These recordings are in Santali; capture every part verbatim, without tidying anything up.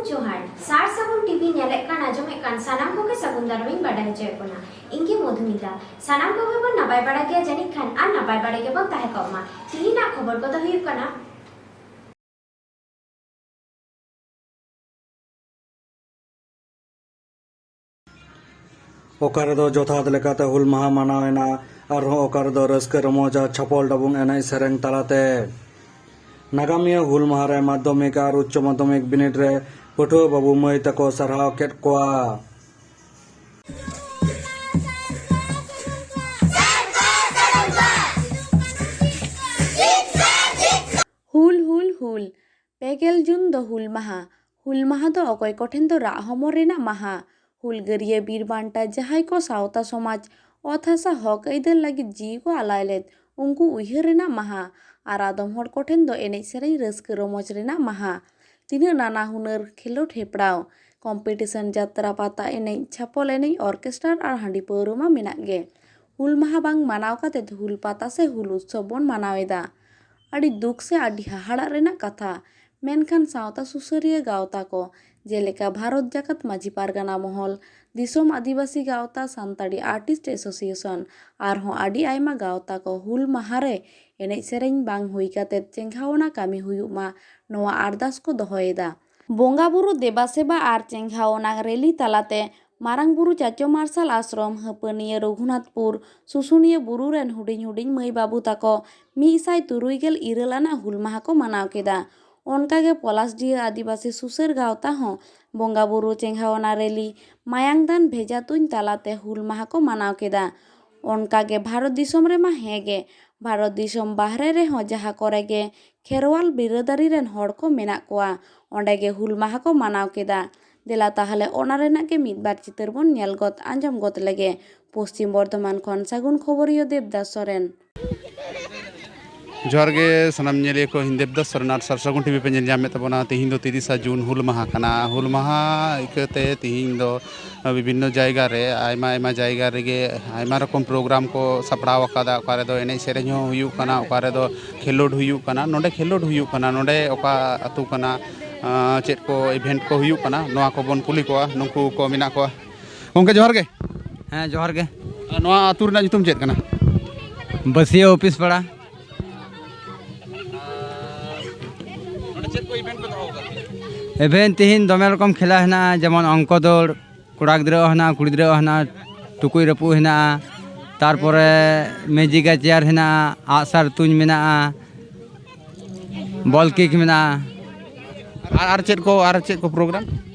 ᱡᱚᱦᱟᱨ᱾ ᱥᱟᱨ ᱥᱟᱹᱜᱩᱱ ᱴᱤᱵᱷᱤ ᱧᱮᱞᱮᱫ ᱠᱟᱱ, ᱟᱸᱡᱚᱢᱮᱫ ᱠᱟᱱ ᱥᱟᱱᱟᱢ ᱠᱚᱜᱮ ᱥᱟᱹᱜᱩᱱ ᱫᱟᱨᱟᱢ ᱤᱧ ᱵᱟᱰᱟᱭ ᱦᱚᱪᱚᱭᱮᱫ ᱵᱚᱱᱟ᱾ ᱤᱧ ᱜᱮ ᱢᱚᱫᱷᱩᱢᱤᱛᱟ᱾ ᱥᱟᱱᱟᱢ ᱠᱚᱜᱮ ᱵᱚᱱ ᱱᱟᱯᱟᱭ ᱵᱟᱲᱟ ᱜᱮᱭᱟ ᱡᱟᱹᱱᱤᱡ ᱠᱷᱟᱱ, ᱟᱨ ᱱᱟᱯᱟᱭ ᱵᱟᱲᱟ ᱜᱮᱵᱚᱱ ᱛᱟᱦᱮᱸ ᱠᱚᱜ ᱢᱟ᱾ ᱛᱤᱦᱤᱧᱟᱜ ᱠᱷᱚᱵᱚᱨ ᱠᱚᱫᱚ ᱦᱩᱭᱩᱜ ᱠᱟᱱᱟ, ᱚᱠᱟ ᱨᱮᱫᱚ ᱡᱚᱛᱷᱟᱛ ᱞᱮᱠᱟᱛᱮ ᱦᱩᱞ ᱢᱟᱦᱟ ᱢᱟᱱᱟᱣ ᱮᱱᱟ, ᱟᱨᱦᱚᱸ ᱚᱠᱟ ᱨᱮᱫᱚ ᱨᱟᱹᱥᱠᱟᱹ ᱨᱚᱢᱚᱡᱽ ᱟᱨ ᱪᱷᱟᱯᱚᱞ ᱰᱟᱵᱩᱝ ᱮᱱᱮᱡ ᱥᱮᱨᱮᱧ ᱛᱟᱞᱟᱛᱮ᱾ ᱱᱟᱜᱟᱢᱤᱭᱟᱹ ᱦᱩᱞ ᱢᱟᱦᱟ ᱨᱮ ᱢᱟᱫᱽᱫᱷᱚᱢᱤᱠ ᱟᱨ ᱩᱪᱪᱚ ᱢᱟᱫᱽᱫᱷᱚᱢᱤᱠ ᱵᱤᱱᱤᱰ ᱨᱮ ᱯᱟᱹᱴᱷᱩᱣᱟᱹ ᱵᱟᱹᱵᱩ ᱢᱟᱹᱭ ᱛᱟᱠᱚ ᱥᱟᱨᱦᱟᱣ ᱠᱮᱫ ᱠᱚᱣᱟ᱾ ᱦᱩᱞ, ᱦᱩᱞ, ᱦᱩᱞ᱾ ᱯᱮ ᱜᱮᱞ ᱡᱩᱱ ᱫᱚ ᱦᱩᱞ ᱢᱟᱦᱟ᱾ ᱦᱩᱞ ᱢᱟᱦᱟ ᱫᱚ ᱚᱠᱚᱭ ᱠᱚᱴᱷᱮᱱ ᱫᱚ ᱨᱟᱜ ᱦᱚᱢᱚᱨ ᱨᱮᱱᱟᱜ ᱢᱟᱦᱟ᱾ ᱦᱩᱞᱜᱟᱹᱨᱤᱭᱟᱹ ᱵᱤᱨ ᱵᱟᱱᱴᱟ ᱡᱟᱦᱟᱸᱭ ᱠᱚ ᱥᱟᱶᱛᱟ ᱥᱚᱢᱟᱡᱽ, ᱚᱛ ᱦᱟᱥᱟ ᱦᱚᱠ ᱟᱹᱭᱫᱟᱹᱨ ᱞᱟᱹᱜᱤᱫ ᱡᱤᱣᱤ ᱠᱚ ᱟᱞᱟᱭ ᱞᱮᱫ, ᱩᱱᱠᱩ ᱩᱭᱦᱟᱹᱨ ᱨᱮᱱᱟᱜ ᱢᱟᱦᱟ᱾ ᱟᱨ ᱟᱫᱚᱢ ᱦᱚᱲ ᱠᱚᱴᱷᱮᱱ ᱫᱚ ᱮᱱᱮᱡ ᱥᱮᱨᱮᱧ ᱨᱟᱹᱥᱠᱟᱹ ᱨᱚᱢᱚᱡᱽ ᱨᱮᱱᱟᱜ ᱢᱟᱦᱟ᱾ ᱛᱤᱱᱟᱹᱜ ᱱᱟᱱᱟ ᱦᱩᱱᱟᱹᱨ ᱠᱷᱮᱞᱳᱰ ᱦᱮᱯᱨᱟᱣ, ᱠᱚᱢᱯᱤᱴᱤᱥᱚᱱ, ᱡᱟᱛᱨᱟ, ᱯᱟᱛᱟ ᱮᱱᱮᱡ, ᱪᱷᱟᱯᱚᱞ ᱮᱱᱮᱡ, ᱚᱨᱠᱮᱥᱴᱟᱨ ᱟᱨ ᱦᱟᱺᱰᱤ ᱯᱟᱹᱣᱨᱟᱹ ᱢᱟ ᱢᱮᱱᱟᱜ ᱜᱮ᱾ ᱦᱩᱞ ᱢᱟᱦᱟ ᱵᱟᱝ ᱢᱟᱱᱟᱣ ᱠᱟᱛᱮ ᱦᱩᱞ ᱯᱟᱛᱟ ᱥᱮ ᱦᱩᱞ ᱩᱛᱥᱚᱵ ᱵᱚᱱ ᱢᱟᱱᱟᱣ ᱮᱫᱟ᱾ ᱟᱹᱰᱤ ᱫᱩᱠ ᱥᱮ ᱟᱹᱰᱤ ᱦᱟᱦᱟᱲᱟᱜ ᱨᱮᱱᱟᱜ ᱠᱟᱛᱷᱟ᱾ ᱢᱮᱱᱠᱷᱟᱱ ᱥᱟᱶᱛᱟ ᱥᱩᱥᱟᱹᱨᱤᱭᱟᱹ ᱜᱟᱶᱛᱟ ᱠᱚ, ᱡᱮᱞᱮᱠᱟ ᱵᱷᱟᱨᱚᱛ ᱡᱟᱠᱟᱛ ᱢᱟᱹᱡᱷᱤ ᱯᱟᱨᱜᱟᱱᱟ ᱢᱚᱦᱚᱞ, ᱫᱤᱥᱚᱢ ᱟᱹᱫᱤᱵᱟᱹᱥᱤ ᱜᱟᱶᱛᱟ, ᱥᱟᱱᱛᱟᱲᱤ ᱟᱨᱴᱤᱥᱴ ᱮᱥᱳᱥᱤᱭᱮᱥᱚᱱ, ᱟᱨᱦᱚᱸ ᱟᱹᱰᱤ ᱟᱭᱢᱟ ᱜᱟᱶᱛᱟ ᱠᱚ ᱦᱩᱞ ᱢᱟᱦᱟ ᱨᱮ ᱮᱱᱮᱡ ᱥᱮᱨᱮᱧ ᱵᱟᱝ ᱦᱩᱭ ᱠᱟᱛᱮ ᱪᱮᱸᱜᱷᱟᱣᱱᱟ ᱠᱟᱹᱢᱤ ᱦᱩᱭᱩᱜ ᱢᱟ, ᱱᱚᱣᱟ ᱟᱨᱫᱟᱥ ᱠᱚ ᱫᱚᱦᱚᱭᱮᱫᱟ᱾ ᱵᱚᱸᱜᱟ ᱵᱩᱨᱩ ᱫᱮᱵᱟ ᱥᱮᱵᱟ ᱟᱨ ᱪᱮᱸᱜᱷᱟᱣᱱᱟ ᱨᱮᱞᱤ ᱛᱟᱞᱟᱛᱮ ᱢᱟᱨᱟᱝ ᱵᱩᱨᱩ ᱪᱟᱪᱚ ᱢᱟᱨᱥᱟᱞ ᱟᱥᱨᱚᱢ, ᱦᱟᱹᱯᱟᱹᱱᱤᱭᱟᱹ ᱨᱚᱜᱷᱩᱱᱟᱛᱷᱯᱩᱨ, ᱥᱩᱥᱩᱱᱤᱭᱟᱹ ᱵᱩᱨᱩ ᱨᱮᱱ ᱦᱩᱰᱤᱧ ᱦᱩᱰᱤᱧ ᱢᱟᱹᱭ ᱵᱟᱹᱵᱩ ᱛᱟᱠᱚ ᱢᱤᱫ ᱥᱟᱭ ᱛᱩᱨᱩᱭ ᱜᱮᱞ ᱤᱨᱟᱹᱞ ᱟᱱᱟᱜ ᱦᱩᱞ ᱢᱟᱦᱟ ᱠᱚ ᱢᱟᱱᱟᱣ ᱠᱮᱫᱟ᱾ ᱚᱱᱠᱟᱜᱮ ᱯᱚᱞᱟᱥᱰᱤᱦᱟᱹ ᱟᱹᱫᱤᱵᱟᱹᱥᱤ ᱥᱩᱥᱟᱹᱨ ᱜᱟᱶᱛᱟ ᱦᱚᱸ ᱵᱚᱸᱜᱟ ᱵᱩᱨᱩ ᱪᱮᱸᱜᱷᱟᱣᱱᱟ ᱨᱮᱞᱤ, ᱢᱟᱭᱟᱝ ᱫᱟᱱ ᱵᱷᱮᱡᱟ ᱛᱩᱧ ᱛᱟᱞᱟᱛᱮ ᱦᱩᱞ ᱢᱟᱦᱟ ᱠᱚ ᱢᱟᱱᱟᱣ ᱠᱮᱫᱟ᱾ ᱚᱱᱠᱟᱜᱮ ᱵᱷᱟᱨᱚᱛ ᱫᱤᱥᱚᱢ ᱨᱮᱢᱟ ᱦᱮᱸ ᱜᱮ, ᱵᱷᱟᱨᱚᱛ ᱫᱤᱥᱚᱢ ᱵᱟᱦᱨᱮ ᱨᱮᱦᱚᱸ ᱡᱟᱦᱟᱸ ᱠᱚᱨᱮ ᱜᱮ ᱠᱷᱮᱨᱣᱟᱞ ᱵᱤᱨᱟᱹᱫᱟᱹᱨᱤ ᱨᱮᱱ ᱦᱚᱲ ᱠᱚ ᱢᱮᱱᱟᱜ ᱠᱚᱣᱟ, ᱚᱸᱰᱮ ᱜᱮ ᱦᱩᱞ ᱢᱟᱦᱟ ᱠᱚ ᱢᱟᱱᱟᱣ ᱠᱮᱫᱟ᱾ ᱫᱮᱞᱟ ᱛᱟᱦᱞᱮ ᱚᱱᱟ ᱨᱮᱱᱟᱜ ᱜᱮ ᱢᱤᱫ ᱵᱟᱨ ᱪᱤᱛᱟᱹᱨ ᱵᱚᱱ ᱧᱮᱞ ᱜᱚᱫ ᱟᱸᱡᱚᱢ ᱜᱚᱫ ᱞᱮᱜᱮ᱾ ᱯᱚᱥᱪᱤᱢ ᱵᱚᱨᱫᱷᱚᱢᱟᱱ ᱠᱷᱚᱱ ᱥᱟᱹᱜᱩᱱ ᱠᱷᱚᱵᱚᱨᱤᱭᱟᱹ ᱫᱮᱵᱽᱫᱟᱥ ᱥᱚᱨᱮᱱ᱾ ᱡᱚᱦᱟᱨ ᱜᱮ ᱥᱟᱱᱟᱢ ᱧᱮᱞᱤᱭᱟᱹ ᱠᱚ, ᱤᱧ ᱫᱮᱵᱽᱫᱟᱥ ᱥᱚᱨᱮᱱ ᱟᱨ ᱥᱟᱨ ᱥᱟᱹᱜᱩᱱ ᱴᱤᱵᱷᱤ ᱯᱮ ᱧᱮᱞ ᱧᱟᱢᱮᱫ ᱛᱟᱵᱚᱱᱟ᱾ ᱛᱤᱦᱤᱧ ᱫᱚ ᱛᱤᱨᱤᱥᱟ ᱡᱩᱱ ᱦᱩᱞ ᱢᱟᱦᱟ ᱠᱟᱱᱟ᱾ ᱦᱩᱞ ᱢᱟᱦᱟ ᱤᱠᱟᱹᱛᱮ ᱛᱤᱦᱤᱧ ᱫᱚ ᱵᱤᱵᱷᱤᱱᱱᱚ ᱡᱟᱭᱜᱟ ᱨᱮ, ᱟᱭᱢᱟ ᱟᱭᱢᱟ ᱡᱟᱭᱜᱟ ᱨᱮᱜᱮ ᱟᱭᱢᱟ ᱨᱚᱠᱚᱢ ᱯᱨᱳᱜᱨᱟᱢ ᱠᱚ ᱥᱟᱯᱲᱟᱣ ᱟᱠᱟᱫᱟ᱾ ᱚᱠᱟ ᱨᱮᱫᱚ ᱮᱱᱮᱡ ᱥᱮᱨᱮᱧ ᱦᱚᱸ ᱦᱩᱭᱩᱜ ᱠᱟᱱᱟ, ᱚᱠᱟ ᱨᱮᱫᱚ ᱠᱷᱮᱞᱳᱰ ᱦᱩᱭᱩᱜ ᱠᱟᱱᱟ᱾ ᱱᱚᱰᱮ ᱠᱷᱮᱞᱳᱰ ᱦᱩᱭᱩᱜ ᱠᱟᱱᱟ, ᱱᱚᱰᱮ ᱚᱠᱟ ᱟᱹᱛᱩ ᱠᱟᱱᱟ? ᱟᱸ, ᱪᱮᱫ ᱠᱚ ᱤᱵᱷᱮᱱᱴ ᱠᱚ ᱦᱩᱭᱩᱜ ᱠᱟᱱᱟ, ᱱᱚᱣᱟ ᱠᱚᱵᱚᱱ ᱠᱩᱞᱤ ᱠᱚᱣᱟ, ᱱᱩᱠᱩ ᱠᱚ ᱢᱮᱱᱟᱜ ᱠᱚᱣᱟ᱾ ᱜᱚᱢᱠᱮ, ᱡᱚᱦᱟᱨ ᱜᱮ᱾ ᱦᱮᱸ, ᱡᱚᱦᱟᱨ ᱜᱮ᱾ ᱟᱨ ᱱᱚᱣᱟ ᱟᱹᱛᱩ ᱨᱮᱱᱟᱜ ᱧᱩᱛᱩᱢ ᱪᱮᱫ ᱠᱟᱱᱟ? ᱵᱟᱹᱥᱤᱭᱟᱹ ᱚᱯᱷᱤᱥ ᱯᱟᱲᱟ᱾ ᱱᱚᱰᱮ ᱪᱮᱫ ᱠᱚ ᱤᱵᱷᱮᱱᱴ ᱯᱮ ᱫᱚᱦᱚ ᱟᱠᱟᱫᱟ? ᱤᱵᱷᱮᱱᱴ ᱛᱤᱦᱤᱧ ᱫᱚᱢᱮ ᱨᱚᱠᱚᱢ ᱠᱷᱮᱞᱟ ᱦᱮᱱᱟᱜᱼᱟ, ᱡᱮᱢᱚᱱ ᱚᱝᱠᱚ ᱫᱟᱹᱲ, ᱠᱚᱲᱟ ᱜᱤᱫᱽᱨᱟᱹᱣᱟᱜ ᱦᱮᱱᱟᱜᱼᱟ, ᱠᱩᱲᱤ ᱜᱤᱫᱽᱨᱟᱹᱣᱟᱜ ᱦᱮᱱᱟᱜᱼᱟ, ᱴᱩᱠᱩᱡ ᱨᱟᱹᱯᱩᱫ ᱦᱮᱱᱟᱜᱼᱟ, ᱛᱟᱨᱯᱚᱨᱮ ᱢᱮᱡᱤᱠᱟ ᱪᱮᱭᱟᱨ ᱦᱮᱱᱟᱜᱼᱟ, ᱟᱜᱼᱥᱟᱨ ᱛᱩᱧ ᱢᱮᱱᱟᱜᱼᱟ, ᱵᱚᱞ ᱠᱤᱠ ᱢᱮᱱᱟᱜᱼᱟ᱾ ᱟᱨ, ᱟᱨ ᱪᱮᱫ ᱠᱚ, ᱟᱨ ᱪᱮᱫ ᱠᱚ ᱯᱨᱳᱜᱨᱟᱢ?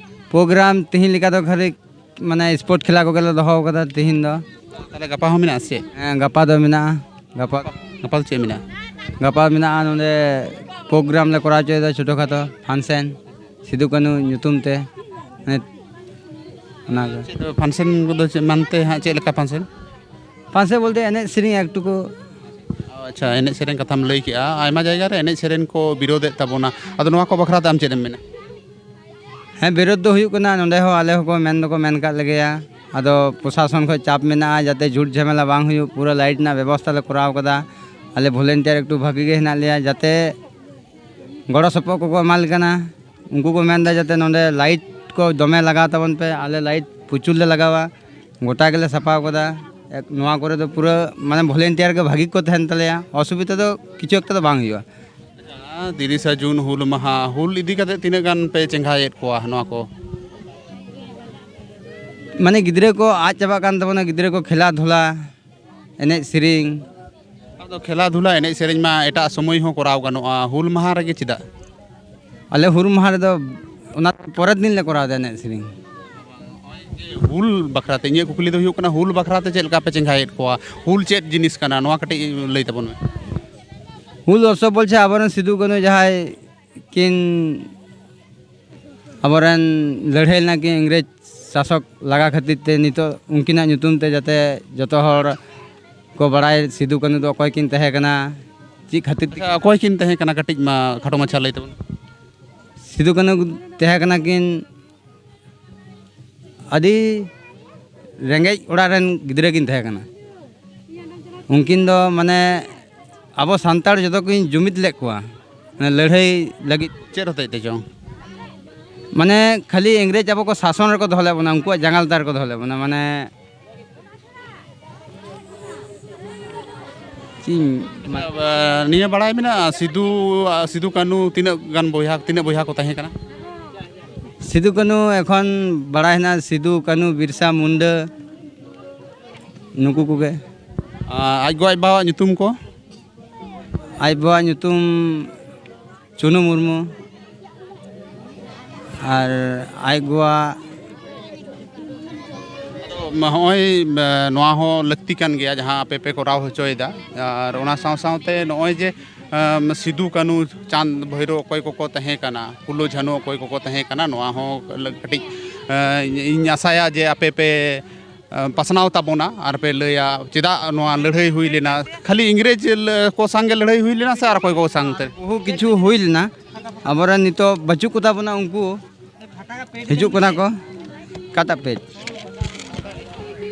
ᱯᱨᱳᱜᱨᱟᱢ ᱛᱤᱦᱤᱧ ᱞᱮᱠᱟ ᱫᱚ ᱠᱷᱟᱹᱞᱤ ᱢᱟᱱᱮ ᱥᱯᱳᱨᱴ ᱠᱷᱮᱞᱟ ᱠᱚᱜᱮ ᱞᱮ ᱫᱚᱦᱚ ᱟᱠᱟᱫᱟ ᱛᱤᱦᱤᱧ ᱫᱚ᱾ ᱛᱟᱦᱚᱞᱮ ᱜᱟᱯᱟ ᱦᱚᱸ ᱢᱮᱱᱟᱜᱼᱟ ᱥᱮ ᱪᱮᱫ? ᱦᱮᱸ, ᱜᱟᱯᱟ ᱫᱚ ᱢᱮᱱᱟᱜᱼᱟ᱾ ᱜᱟᱯᱟ, ᱜᱟᱯᱟ ᱫᱚ ᱪᱮᱫ ᱢᱮᱱᱟᱜᱼᱟ? ᱜᱟᱯᱟ ᱢᱮᱱᱟᱜᱼᱟ ᱱᱚᱰᱮ ᱯᱨᱳᱜᱨᱟᱢ ᱞᱮ ᱠᱚᱨᱟᱣ ᱦᱚᱪᱚᱭᱮᱫᱟ, ᱪᱷᱳᱴᱳ ᱠᱷᱟᱴᱳ ᱯᱷᱟᱱᱥᱮᱱ ᱥᱤᱫᱩ ᱠᱟᱹᱱᱩ ᱧᱩᱛᱩᱢ ᱛᱮ᱾ ᱦᱮᱸ, ᱚᱱᱟ ᱜᱮ᱾ ᱪᱮᱫ ᱯᱷᱟᱱᱥᱮᱱ ᱠᱚᱫᱚ ᱪᱮᱫ ᱢᱟᱱᱛᱮ ᱦᱟᱸᱜ ᱪᱮᱫ ᱞᱮᱠᱟ ᱯᱷᱟᱱᱥᱮᱱ? ᱯᱷᱟᱱᱥᱮᱱ ᱵᱚᱞᱛᱮ ᱮᱱᱮᱡ ᱥᱮᱨᱮᱧ ᱮᱠᱴᱩᱠᱩ᱾ ᱟᱪᱪᱷᱟ, ᱮᱱᱮᱡ ᱥᱮᱨᱮᱧ ᱠᱟᱛᱷᱟᱢ ᱞᱟᱹᱭ ᱠᱮᱜᱼᱟ, ᱟᱭᱢᱟ ᱡᱟᱭᱜᱟ ᱨᱮ ᱮᱱᱮᱡ ᱥᱮᱨᱮᱧ ᱠᱚ ᱵᱤᱨᱳᱫᱮᱫ ᱛᱟᱵᱚᱱᱟ, ᱟᱫᱚ ᱱᱚᱣᱟ ᱠᱚ ᱵᱟᱠᱷᱨᱟ ᱛᱮ ᱟᱢ ᱪᱮᱫ ᱮᱢ ᱢᱮᱱᱟ? ᱦᱮᱸ, ᱵᱤᱨᱳᱫ ᱫᱚ ᱦᱩᱭᱩᱜ ᱠᱟᱱᱟ, ᱱᱚᱸᱰᱮ ᱦᱚᱸ ᱟᱞᱮ ᱦᱚᱸᱠᱚ ᱢᱮᱱ ᱫᱚᱠᱚ ᱢᱮᱱ ᱠᱟᱜ ᱞᱮᱜᱮᱭᱟ᱾ ᱟᱫᱚ ᱯᱨᱚᱥᱟᱥᱚᱱ ᱠᱷᱚᱱ ᱪᱟᱯ ᱢᱮᱱᱟᱜᱼᱟ, ᱡᱟᱛᱮ ᱡᱷᱩᱴ ᱡᱷᱟᱢᱮᱞᱟ ᱵᱟᱝ ᱦᱩᱭᱩᱜ, ᱯᱩᱨᱟᱹ ᱞᱟᱭᱤᱴ ᱨᱮᱱᱟᱜ ᱵᱮᱵᱚᱥᱛᱷᱟ ᱞᱮ ᱠᱚᱨᱟᱣ ᱠᱟᱫᱟ᱾ ᱟᱞᱮ ᱵᱷᱚᱞᱮᱱᱴᱤᱭᱟᱨ ᱮᱠᱴᱩ ᱵᱷᱟᱹᱜᱤ ᱜᱮ ᱦᱮᱱᱟᱜ ᱞᱮᱭᱟ, ᱡᱟᱛᱮ ᱜᱚᱲᱚ ᱥᱚᱯᱚᱦᱚᱫ ᱠᱚᱠᱚ ᱮᱢᱟ ᱞᱮ ᱠᱟᱱᱟ᱾ ᱩᱱᱠᱩ ᱠᱚ ᱢᱮᱱᱫᱟ ᱡᱟᱛᱮ ᱱᱚᱸᱰᱮ ᱞᱟᱭᱤᱴ ᱠᱚ ᱫᱚᱢᱮ ᱞᱟᱜᱟᱣ ᱛᱟᱵᱚᱱ ᱯᱮ, ᱟᱞᱮ ᱞᱟᱭᱤᱴ ᱯᱨᱚᱪᱩᱨ ᱞᱮ ᱞᱟᱜᱟᱣᱟ, ᱜᱚᱴᱟ ᱜᱮᱞᱮ ᱥᱟᱯᱷᱟ ᱠᱟᱫᱟ᱾ ᱮᱠ-, ᱱᱚᱣᱟ ᱠᱚᱨᱮ ᱫᱚ ᱯᱩᱨᱟᱹ ᱢᱟᱱᱮ ᱵᱷᱚᱞᱮᱱᱴᱤᱭᱟᱨ ᱜᱮ ᱵᱷᱟᱹᱜᱤ ᱠᱚ ᱛᱟᱦᱮᱱ ᱛᱟᱞᱮᱭᱟ, ᱚᱥᱩᱵᱤᱫᱟ ᱫᱚ ᱠᱤᱪᱷᱩ ᱮᱠᱴᱟ ᱫᱚ ᱵᱟᱝ ᱦᱩᱭᱩᱜᱼᱟ᱾ ᱟᱪᱪᱷᱟ, ᱛᱤᱨᱤᱥᱟ ᱡᱩᱱ ᱦᱩᱞ ᱢᱟᱦᱟ, ᱦᱩᱞ ᱤᱫᱤ ᱠᱟᱛᱮ ᱛᱤᱱᱟᱹᱜ ᱜᱟᱱ ᱯᱮ ᱪᱮᱸᱜᱷᱟᱭᱮᱫ ᱠᱚᱣᱟ ᱱᱚᱣᱟ ᱠᱚ? ᱢᱟᱱᱮ ᱜᱤᱫᱽᱨᱟᱹ ᱠᱚ ᱟᱫ ᱪᱟᱵᱟᱜ ᱠᱟᱱ ᱛᱟᱵᱚᱱᱟ, ᱜᱤᱫᱽᱨᱟᱹ ᱠᱚ ᱠᱷᱮᱞᱟ ᱫᱷᱩᱞᱟ, ᱮᱱᱮᱡ ᱥᱮᱨᱮᱧ᱾ ᱟᱫᱚ ᱠᱷᱮᱞᱟ ᱫᱷᱩᱞᱟ, ᱮᱱᱮᱡ ᱥᱮᱨᱮᱧ ᱢᱟ ᱮᱴᱟᱜ ᱥᱚᱢᱚᱭ ᱦᱚᱸ ᱠᱚᱨᱟᱣ ᱜᱟᱱᱚᱜᱼᱟ, ᱦᱩᱞ ᱢᱟᱦᱟ ᱨᱮᱜᱮ ᱪᱮᱫᱟᱜ? ᱟᱞᱮ ᱦᱩᱞ ᱢᱟᱦᱟ ᱨᱮᱫᱚ ᱚᱱᱟ ᱯᱚᱨᱮᱨ ᱫᱤᱱ ᱞᱮ ᱠᱚᱨᱟᱣ ᱮᱫᱟ ᱮᱱᱮᱡ ᱥᱮᱨᱮᱧ᱾ ᱦᱩᱞ ᱵᱟᱠᱷᱨᱟ ᱛᱮ ᱤᱧᱟᱹᱜ ᱠᱩᱠᱞᱤ ᱫᱚ ᱦᱩᱭᱩᱜ ᱠᱟᱱᱟ, ᱦᱩᱞ ᱵᱟᱠᱷᱨᱟ ᱛᱮ ᱪᱮᱫ ᱞᱮᱠᱟ ᱯᱮ ᱪᱮᱸᱜᱷᱟᱭᱮᱫ ᱠᱚᱣᱟ? ᱦᱩᱞ ᱪᱮᱫ ᱡᱤᱱᱤᱥ ᱠᱟᱱᱟ, ᱱᱚᱣᱟ ᱠᱟᱹᱴᱤᱡ ᱞᱟᱹᱭ ᱛᱟᱵᱚᱱ ᱢᱮ᱾ ᱦᱩᱞ ᱩᱛᱥᱚᱵᱽ ᱵᱚᱞᱪᱷᱮ ᱟᱵᱚᱨᱮᱱ ᱥᱤᱫᱩ ᱠᱟᱹᱱᱩ ᱡᱟᱦᱟᱸᱭ ᱠᱤᱱ ᱟᱵᱚᱨᱮᱱ ᱞᱟᱹᱲᱦᱟᱹᱭ ᱞᱮᱱᱟ ᱠᱤᱱ ᱤᱝᱨᱮᱡᱽ ᱥᱟᱥᱚᱠ ᱞᱟᱜᱟ ᱠᱷᱟᱹᱛᱤᱨ ᱛᱮ, ᱱᱤᱛᱚᱜ ᱩᱱᱠᱤᱱᱟᱜ ᱧᱩᱛᱩᱢ ᱛᱮ ᱡᱟᱛᱮ ᱡᱚᱛᱚ ᱦᱚᱲ ᱠᱚ ᱵᱟᱲᱟᱭ ᱥᱤᱫᱩ ᱠᱟᱹᱱᱩ ᱫᱚ ᱚᱠᱚᱭ ᱠᱤᱱ ᱛᱟᱦᱮᱸ ᱠᱟᱱᱟ, ᱪᱮᱫ ᱠᱷᱟᱹᱛᱤᱨ ᱛᱮ᱾ ᱟᱪᱪᱷᱟ, ᱚᱠᱚᱭ ᱠᱤᱱ ᱛᱟᱦᱮᱸ ᱠᱟᱱᱟ, ᱠᱟᱹᱴᱤᱡ ᱢᱟ ᱠᱷᱟᱴᱚ ᱢᱟᱪᱷᱟ ᱞᱟᱹᱭ ᱛᱟᱵᱚᱱ᱾ ᱥᱤᱫᱩ ᱠᱟᱹᱱᱩ ᱛᱟᱦᱮᱸ ᱠᱟᱱᱟ ᱠᱤᱱ ᱟᱹᱰᱤ ᱨᱮᱸᱜᱮᱡ ᱚᱲᱟᱜ ᱨᱮᱱ ᱜᱤᱫᱽᱨᱟᱹ ᱠᱤᱱ ᱛᱟᱦᱮᱸ ᱠᱟᱱᱟ᱾ ᱩᱱᱠᱤᱱ ᱫᱚ ᱢᱟᱱᱮ ᱟᱵᱚ ᱥᱟᱱᱛᱟᱲ ᱡᱚᱛᱚ ᱠᱤᱱ ᱡᱩᱢᱤᱫ ᱞᱮᱫ ᱠᱚᱣᱟ, ᱢᱟᱱᱮ ᱞᱟᱹᱲᱦᱟᱹᱭ ᱞᱟᱹᱜᱤᱫ᱾ ᱪᱮᱫ ᱦᱚᱛᱮᱡ ᱛᱮ ᱪᱚᱝ? ᱢᱟᱱᱮ ᱠᱷᱟᱹᱞᱤ ᱤᱝᱨᱮᱡᱽ ᱟᱵᱚ ᱠᱚ ᱥᱟᱥᱚᱱ ᱨᱮᱠᱚ ᱫᱚᱦᱚ ᱞᱮᱫ ᱵᱚᱱᱟ, ᱩᱱᱠᱩᱣᱟᱜ ᱡᱟᱸᱜᱟ ᱞᱟᱛᱟᱨ ᱨᱮᱠᱚ ᱫᱚᱦᱚ ᱞᱮᱫ ᱵᱚᱱᱟ᱾ ᱢᱟᱱᱮ ᱪᱮᱫ ᱤᱧ, ᱢᱟᱱᱮ ᱱᱤᱭᱟᱹ ᱵᱟᱲᱟᱭ ᱢᱮᱱᱟᱜᱼᱟ, ᱥᱤᱫᱩ ᱥᱤᱫᱩ ᱠᱟᱹᱱᱩ ᱛᱤᱱᱟᱹᱜ ᱜᱟᱱ ᱵᱚᱭᱦᱟ, ᱛᱤᱱᱟᱹᱜ ᱵᱚᱭᱦᱟ ᱠᱚ ᱛᱟᱦᱮᱸ ᱠᱟᱱᱟ? ᱥᱤᱫᱩ ᱠᱟᱹᱱᱩ ᱮᱠᱷᱚᱱ ᱵᱟᱲᱟᱭ ᱦᱮᱱᱟᱜᱼᱟ, ᱥᱤᱫᱩ ᱠᱟᱹᱱᱩ ᱵᱤᱨᱥᱟ ᱢᱩᱱᱰᱟᱹ ᱱᱩᱠᱩ ᱠᱚᱜᱮ᱾ ᱟᱡ ᱜᱚ ᱟᱡ ᱵᱟᱵᱟᱣᱟᱜ ᱧᱩᱛᱩᱢ ᱠᱚ? ᱟᱡ ᱵᱟᱵᱟᱣᱟᱜ ᱧᱩᱛᱩᱢ ᱪᱩᱱᱩ ᱢᱩᱨᱢᱩ᱾ ᱟᱨ ᱟᱡ ᱜᱚᱣᱟᱜ ᱢᱟ, ᱦᱚᱸᱜᱼᱚᱭ ᱱᱚᱣᱟ ᱦᱚᱸ ᱞᱟᱹᱠᱛᱤ ᱠᱟᱱ ᱜᱮᱭᱟ ᱡᱟᱦᱟᱸ ᱟᱯᱮ ᱯᱮ ᱠᱚᱨᱟᱣ ᱦᱚᱪᱚᱭᱮᱫᱟ᱾ ᱟᱨ ᱚᱱᱟ ᱥᱟᱶ ᱥᱟᱶᱛᱮ ᱱᱚᱜᱼᱚᱭ ᱡᱮ ᱥᱤᱫᱩ ᱠᱟᱹᱱᱩ ᱪᱟᱸᱫᱽ ᱵᱷᱳᱭᱨᱳ ᱚᱠᱚᱭ ᱠᱚᱠᱚ ᱛᱟᱦᱮᱸ ᱠᱟᱱᱟ, ᱯᱷᱩᱞᱳ ᱡᱷᱟᱱᱳ ᱚᱠᱚᱭ ᱠᱚᱠᱚ ᱛᱟᱦᱮᱸ ᱠᱟᱱᱟ, ᱱᱚᱣᱟ ᱦᱚᱸ ᱠᱟᱹᱴᱤᱡ ᱤᱧ ᱟᱥᱟᱭᱟ ᱡᱮ ᱟᱯᱮ ᱯᱮ ᱯᱟᱥᱱᱟᱣ ᱛᱟᱵᱚᱱᱟ ᱟᱨ ᱯᱮ ᱞᱟᱹᱭᱟ ᱪᱮᱫᱟᱜ ᱱᱚᱣᱟ ᱞᱟᱹᱲᱦᱟᱹᱭ ᱦᱩᱭ ᱞᱮᱱᱟ, ᱠᱷᱟᱹᱞᱤ ᱤᱝᱨᱮᱡᱽ ᱠᱚ ᱥᱟᱝᱜᱮ ᱞᱟᱹᱲᱦᱟᱹᱭ ᱦᱩᱭ ᱞᱮᱱᱟ ᱥᱮ ᱟᱨ ᱚᱠᱚᱭ ᱠᱚ ᱥᱟᱝᱛᱮ? ᱵᱚᱦᱩ ᱠᱤᱪᱷᱩ ᱦᱩᱭ ᱞᱮᱱᱟ, ᱟᱵᱚᱨᱮᱱ ᱱᱤᱛᱚᱜ ᱵᱟᱹᱪᱩᱜ ᱠᱚᱛᱟ ᱵᱚᱱᱟ, ᱩᱱᱠᱩ ᱦᱤᱡᱩᱜ ᱠᱟᱱᱟ ᱠᱚ᱾ ᱚᱠᱟᱴᱟᱜ ᱯᱮᱡᱽ?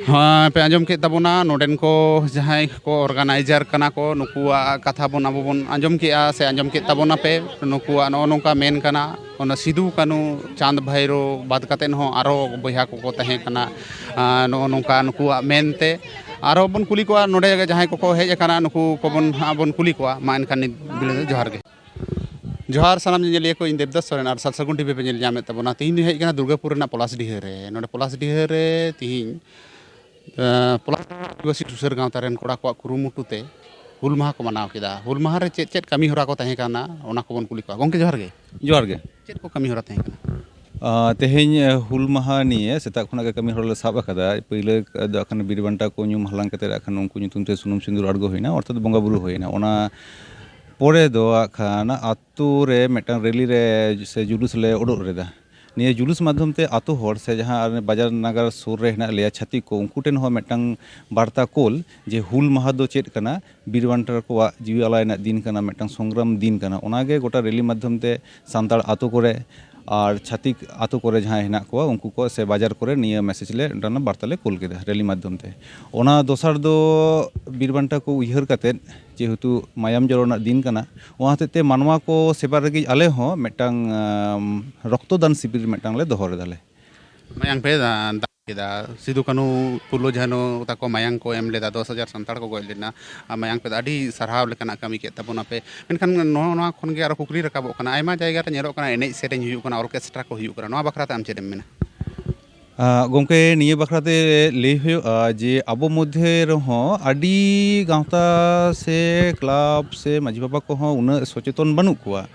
ᱦᱮᱸ, ᱯᱮ ᱟᱸᱡᱚᱢ ᱠᱮᱫ ᱛᱟᱵᱚᱱᱟ ᱱᱚᱰᱮᱱ ᱠᱚ ᱡᱟᱦᱟᱸᱭ ᱠᱚ ᱚᱨᱜᱟᱱᱟᱭᱡᱟᱨ ᱠᱟᱱᱟ ᱠᱚ, ᱱᱩᱠᱩᱣᱟᱜ ᱠᱟᱛᱷᱟ ᱵᱚᱱ ᱟᱵᱚ ᱵᱚᱱ ᱟᱸᱡᱚᱢ ᱠᱮᱫᱼᱟ ᱥᱮ ᱟᱸᱡᱚᱢ ᱠᱮᱫ ᱛᱟᱵᱚᱱᱟᱯᱮ᱾ ᱱᱩᱠᱩᱣᱟᱜ ᱱᱚᱜᱼᱚ ᱱᱚᱝᱠᱟ ᱢᱮᱱ ᱠᱟᱱᱟ, ᱚᱱᱟ ᱥᱤᱫᱩ ᱠᱟᱹᱱᱩ ᱪᱟᱸᱫᱽ ᱵᱷᱟᱭᱨᱳ ᱵᱟᱫ ᱠᱟᱛᱮᱫ ᱦᱚᱸ ᱟᱨᱚ ᱵᱚᱭᱦᱟ ᱠᱚᱠᱚ ᱛᱟᱦᱮᱸ ᱠᱟᱱᱟ᱾ ᱟᱨ ᱱᱚᱜᱼᱚ ᱱᱚᱝᱠᱟ ᱱᱩᱠᱩᱣᱟᱜ ᱢᱮᱱᱛᱮ ᱟᱨᱚ ᱵᱚᱱ ᱠᱩᱞᱤ ᱠᱚᱣᱟ, ᱱᱚᱰᱮ ᱡᱟᱦᱟᱸᱭ ᱠᱚᱠᱚ ᱦᱮᱡ ᱟᱠᱟᱱᱟ ᱱᱩᱠᱩ ᱠᱚᱵᱚᱱ ᱦᱟᱸᱜ ᱵᱚᱱ ᱠᱩᱞᱤ ᱠᱚᱣᱟ᱾ ᱢᱟ ᱮᱱᱠᱷᱟᱱ ᱱᱤᱛ ᱵᱮᱲᱟ ᱫᱚ ᱡᱚᱦᱟᱨ ᱜᱮ᱾ ᱡᱚᱦᱟᱨ ᱥᱟᱱᱟᱢ ᱧᱮᱧᱮᱞᱤᱭᱟᱹ ᱠᱚ, ᱤᱧ ᱫᱮᱵᱫᱟᱥ ᱥᱚᱨᱮᱱ ᱟᱨ ᱥᱟᱞᱥᱟᱜᱩᱱ ᱴᱤᱵᱷᱤ ᱯᱮ ᱧᱮᱞ ᱧᱟᱢᱮᱫ ᱛᱟᱵᱚᱱᱟ᱾ ᱛᱤᱦᱤᱧ ᱫᱚ ᱦᱮᱡ ᱠᱟᱱᱟ ᱫᱩᱨᱜᱟᱯᱩᱨ ᱨᱮᱱᱟᱜ ᱯᱚᱞᱟᱥᱰᱤᱦᱟᱹ ᱨᱮ᱾ ᱱᱚᱰᱮ ᱯᱚᱞᱟᱥᱰᱤᱦᱟᱹ ᱨᱮ ᱛᱤᱦᱤᱧ ᱟᱹ, ᱯᱚᱞᱟᱥ ᱟᱹᱫᱤᱵᱟᱹᱥᱤ ᱥᱩᱥᱟᱹᱨ ᱜᱟᱶᱛᱟ ᱨᱮᱱ ᱠᱚᱲᱟ ᱠᱚᱣᱟᱜ ᱠᱩᱨᱩᱢᱩᱴᱩ ᱛᱮ ᱦᱩᱞ ᱢᱟᱦᱟ ᱠᱚ ᱢᱟᱱᱟᱣ ᱠᱮᱫᱟ᱾ ᱦᱩᱞ ᱢᱟᱦᱟ ᱨᱮ ᱪᱮᱫ ᱪᱮᱫ ᱠᱟᱹᱢᱤ ᱦᱚᱨᱟ ᱠᱚ ᱛᱟᱦᱮᱸ ᱠᱟᱱᱟ, ᱚᱱᱟ ᱠᱚᱵᱚᱱ ᱠᱩᱞᱤ ᱠᱚᱣᱟ᱾ ᱜᱚᱢᱠᱮ, ᱡᱚᱦᱟᱨ ᱜᱮ᱾ ᱡᱚᱦᱟᱨ ᱜᱮ᱾ ᱪᱮᱫ ᱠᱚ ᱠᱟᱹᱢᱤ ᱦᱚᱨᱟ ᱛᱟᱦᱮᱸ ᱠᱟᱱᱟ? ᱟᱨ ᱛᱮᱦᱮᱧ ᱦᱩᱞ ᱢᱟᱦᱟ ᱱᱤᱭᱮ ᱥᱮᱛᱟᱜ ᱠᱷᱚᱱᱟᱜ ᱜᱮ ᱠᱟᱹᱢᱤ ᱦᱚᱨᱟ ᱞᱮ ᱥᱟᱵ ᱟᱠᱟᱫᱟ᱾ ᱯᱳᱭᱞᱳ ᱫᱚ ᱟᱠᱷᱟᱱ ᱵᱤᱨ ᱵᱟᱱᱴᱟ ᱠᱚ ᱧᱩᱢ ᱦᱟᱞᱟᱝ ᱠᱟᱛᱮ ᱟᱠᱷᱟᱱ ᱩᱱᱠᱩ ᱧᱩᱛᱩᱢ ᱛᱮ ᱥᱩᱱᱩᱢ ᱥᱤᱸᱫᱩᱨ ᱟᱬᱜᱚ ᱦᱩᱭᱱᱟ, ᱚᱨᱛᱷᱟᱛ ᱵᱚᱸᱜᱟ ᱵᱩᱨᱩ ᱦᱩᱭᱱᱟ᱾ ᱚᱱᱟ ᱯᱚᱨᱮ ᱫᱚ ᱟᱠᱷᱟᱱ ᱟᱛᱳ ᱨᱮ ᱢᱤᱫᱴᱟᱝ ᱨᱮᱞᱤ ᱨᱮ ᱥᱮ ᱡᱩᱞᱩᱥ ᱞᱮ ᱩᱰᱩᱠ ᱞᱮᱫᱟ᱾ ᱱᱤᱭᱟᱹ ᱡᱩᱞᱩᱥ ᱢᱟᱫᱽᱫᱷᱚᱢ ᱛᱮ ᱟᱛᱳ ᱦᱚᱲ ᱥᱮ ᱡᱟᱦᱟᱸ ᱟᱞᱮ ᱵᱟᱡᱟᱨ ᱱᱟᱜᱟᱨ ᱥᱩᱨ ᱨᱮ ᱦᱮᱱᱟᱜ ᱞᱮᱭᱟ ᱪᱷᱟᱹᱛᱤᱠ ᱠᱚ, ᱩᱱᱠᱩ ᱴᱷᱮᱱ ᱦᱚᱸ ᱢᱤᱫᱴᱟᱝ ᱵᱟᱨᱛᱟ ᱠᱳᱞ ᱡᱮ ᱦᱩᱞ ᱢᱟᱦᱟ ᱫᱚ ᱪᱮᱫ ᱠᱟᱱᱟ, ᱵᱤᱨ ᱵᱟᱱᱴᱟ ᱠᱚᱣᱟᱜ ᱡᱤᱣᱤ ᱟᱞᱟᱭ ᱨᱮᱱᱟᱜ ᱫᱤᱱ ᱠᱟᱱᱟ, ᱢᱤᱫᱴᱟᱝ ᱥᱚᱝᱜᱨᱟᱢ ᱫᱤᱱ ᱠᱟᱱᱟ᱾ ᱚᱱᱟᱜᱮ ᱜᱚᱴᱟ ᱨᱮᱞᱤ ᱢᱟᱫᱽᱫᱷᱚᱢ ᱛᱮ ᱥᱟᱱᱛᱟᱲ ᱟᱛᱳ ᱠᱚᱨᱮ ᱟᱨ ᱪᱷᱟᱹᱛᱤᱠ ᱟᱛᱳ ᱠᱚᱨᱮ ᱡᱟᱦᱟᱸᱭ ᱦᱮᱱᱟᱜ ᱠᱚᱣᱟ, ᱩᱱᱠᱩ ᱠᱚ ᱥᱮ ᱵᱟᱡᱟᱨ ᱠᱚᱨᱮ ᱱᱤᱭᱟᱹ ᱢᱮᱥᱮᱡᱽ ᱞᱮ, ᱚᱱᱟ ᱵᱟᱨᱛᱟ ᱞᱮ ᱠᱩᱞ ᱠᱮᱫᱟ ᱨᱮᱞᱤ ᱢᱟᱫᱽᱫᱷᱚᱢ ᱛᱮ᱾ ᱚᱱᱟ ᱫᱚᱥᱟᱨ ᱫᱚ ᱵᱤᱨ ᱵᱟᱱᱴᱟ ᱠᱚ ᱩᱭᱦᱟᱹᱨ ᱠᱟᱛᱮᱫ, ᱡᱮᱦᱮᱛᱩ ᱢᱟᱭᱟᱢ ᱡᱚᱨᱚ ᱨᱮᱱᱟᱜ ᱫᱤᱱ ᱠᱟᱱᱟ, ᱚᱱᱟ ᱦᱚᱛᱮᱡ ᱛᱮ ᱢᱟᱱᱣᱟ ᱠᱚ ᱥᱮᱵᱟ ᱞᱟᱹᱜᱤᱫ ᱟᱞᱮ ᱦᱚᱸ ᱢᱤᱫᱴᱟᱝ, ᱟᱢ, ᱨᱚᱠᱛᱚᱫᱟᱱ ᱥᱤᱵᱤᱨ ᱢᱤᱫᱴᱟᱝ ᱞᱮ ᱫᱚᱦᱚ ᱞᱮᱫᱟ ᱞᱮ᱾ ᱢᱟᱭᱟᱝ ᱯᱮ ᱫᱟ-, ᱫᱟᱜ ᱠᱮᱫᱟ, ᱥᱤᱫᱩ ᱠᱟᱹᱱᱦᱩ, ᱯᱷᱩᱞᱳ ᱡᱷᱟᱱᱳ ᱛᱟᱠᱚ ᱢᱟᱭᱟᱝ ᱠᱚ ᱮᱢ ᱞᱮᱫᱟ, ᱫᱚᱥ ᱦᱟᱡᱟᱨ ᱥᱟᱱᱛᱟᱲ ᱠᱚ ᱜᱚᱡ ᱞᱮᱱᱟ᱾ ᱟᱨ ᱢᱟᱭᱟᱝ ᱯᱮ ᱫᱟ-, ᱟᱹᱰᱤ ᱥᱟᱨᱦᱟᱣ ᱞᱮᱠᱟᱱᱟᱜ ᱠᱟᱹᱢᱤ ᱠᱮᱫ ᱛᱟᱵᱚᱱᱟᱯᱮ᱾ ᱢᱮᱱᱠᱷᱟᱱ ᱱᱚᱣᱟ, ᱱᱚᱣᱟ ᱠᱷᱚᱱ ᱜᱮ ᱟᱨᱚ ᱠᱩᱠᱞᱤ ᱨᱟᱠᱟᱵᱚᱜ ᱠᱟᱱᱟ, ᱟᱭᱢᱟ ᱡᱟᱭᱜᱟ ᱨᱮ ᱧᱮᱞᱚᱜ ᱠᱟᱱᱟ, ᱮᱱᱮᱡ ᱥᱮᱨᱮᱧ ᱦᱩᱭᱩᱜ ᱠᱟᱱᱟ, ᱚᱨᱠᱮᱥᱴᱨᱟ ᱠᱚ ᱦᱩᱭᱩᱜ ᱠᱟᱱᱟ, ᱱᱚᱣᱟ ᱵᱟᱠᱷᱨᱟ ᱛᱮ ᱟᱢ ᱪᱮᱫ ᱮᱢ ᱢᱮᱱᱟ? ᱟᱸ, ᱜᱚᱢᱠᱮ, ᱱᱤᱭᱟᱹ ᱵᱟᱠᱷᱨᱟ ᱛᱮ ᱞᱟᱹᱭ ᱦᱩᱭᱩᱜᱼᱟ ᱡᱮ ᱟᱵᱚ ᱢᱚᱫᱽᱫᱷᱮ ᱨᱮᱦᱚᱸ ᱟᱹᱰᱤ ᱜᱟᱶᱛᱟ ᱥᱮ ᱠᱞᱟᱵᱽ ᱥᱮ ᱢᱟᱹᱡᱷᱤ ᱵᱟᱵᱟ ᱠᱚᱦᱚᱸ ᱩᱱᱟᱹᱜ ᱥᱚᱪᱮᱛᱚᱱ ᱵᱟᱹᱱᱩᱜ ᱠᱚᱣᱟ᱾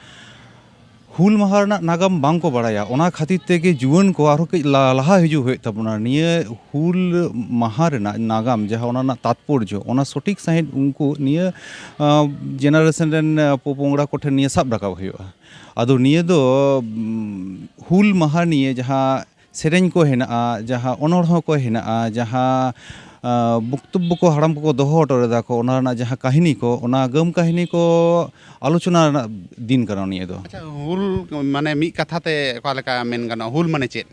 ᱦᱩᱞ ᱢᱟᱦᱟ ᱨᱮᱱᱟᱜ ᱱᱟᱜᱟᱢ ᱵᱟᱝ ᱠᱚ ᱵᱟᱲᱟᱭᱟ, ᱚᱱᱟ ᱠᱷᱟᱹᱛᱤᱨ ᱛᱮᱜᱮ ᱡᱩᱣᱟᱹᱱ ᱠᱚ ᱟᱨᱦᱚᱸ ᱠᱟᱹᱡ ᱞᱟ-, ᱞᱟᱦᱟ ᱦᱤᱡᱩᱜ ᱦᱩᱭᱩᱜ ᱛᱟᱵᱚᱱᱟ᱾ ᱱᱤᱭᱟᱹ ᱦᱩᱞ ᱢᱟᱦᱟ ᱨᱮᱱᱟᱜ ᱱᱟᱜᱟᱢ, ᱡᱟᱦᱟᱸ ᱚᱱᱟ ᱨᱮᱱᱟᱜ ᱛᱟᱛᱯᱚᱨᱡᱚ, ᱚᱱᱟ ᱥᱚᱴᱷᱤᱠ ᱥᱟᱺᱦᱤᱡ ᱩᱱᱠᱩ ᱱᱤᱭᱟᱹ, ᱟᱸ, ᱡᱮᱱᱟᱨᱮᱥᱚᱱ ᱨᱮᱱ, ᱟᱸ, ᱯᱚᱯᱚᱝᱲᱟ ᱠᱚᱴᱷᱮᱱ ᱱᱤᱭᱟᱹ ᱥᱟᱵ ᱨᱟᱠᱟᱵ ᱦᱩᱭᱩᱜᱼᱟ᱾ ᱟᱫᱚ ᱱᱤᱭᱟᱹ ᱫᱚ, ᱩᱢ, ᱦᱩᱞ ᱢᱟᱦᱟ ᱱᱤᱭᱮ ᱡᱟᱦᱟᱸ ᱥᱮᱨᱮᱧ ᱠᱚ ᱦᱮᱱᱟᱜᱼᱟ, ᱡᱟᱦᱟᱸ ᱚᱱᱚᱬᱦᱚᱸ ᱠᱚ ᱦᱮᱱᱟᱜᱼᱟ, ᱡᱟᱦᱟᱸ, ᱟᱸ, ᱵᱚᱠᱛᱚᱵᱵᱚ ᱠᱚ ᱦᱟᱲᱟᱢ ᱠᱚᱠᱚ ᱫᱚᱦᱚ ᱦᱚᱴᱚ ᱞᱮᱫᱟ ᱠᱚ, ᱚᱱᱟ ᱨᱮᱱᱟᱜ ᱡᱟᱦᱟᱸ ᱠᱟᱹᱦᱱᱤ ᱠᱚ, ᱚᱱᱟ ᱜᱟᱹᱢ ᱠᱟᱹᱦᱱᱤ ᱠᱚ ᱟᱞᱳᱪᱚᱱᱟ ᱨᱮᱱᱟᱜ ᱫᱤᱱ ᱠᱟᱱᱟ ᱱᱤᱭᱟᱹ ᱫᱚ᱾ ᱟᱪᱪᱷᱟ, ᱦᱩᱞ ᱢᱟᱱᱮ ᱢᱤᱫ ᱠᱟᱛᱷᱟ ᱛᱮ ᱚᱠᱟ ᱞᱮᱠᱟ ᱢᱮᱱ ᱜᱟᱱᱚᱜᱼᱟ? ᱦᱩᱞ ᱢᱟᱱᱮ ᱪᱮᱫ?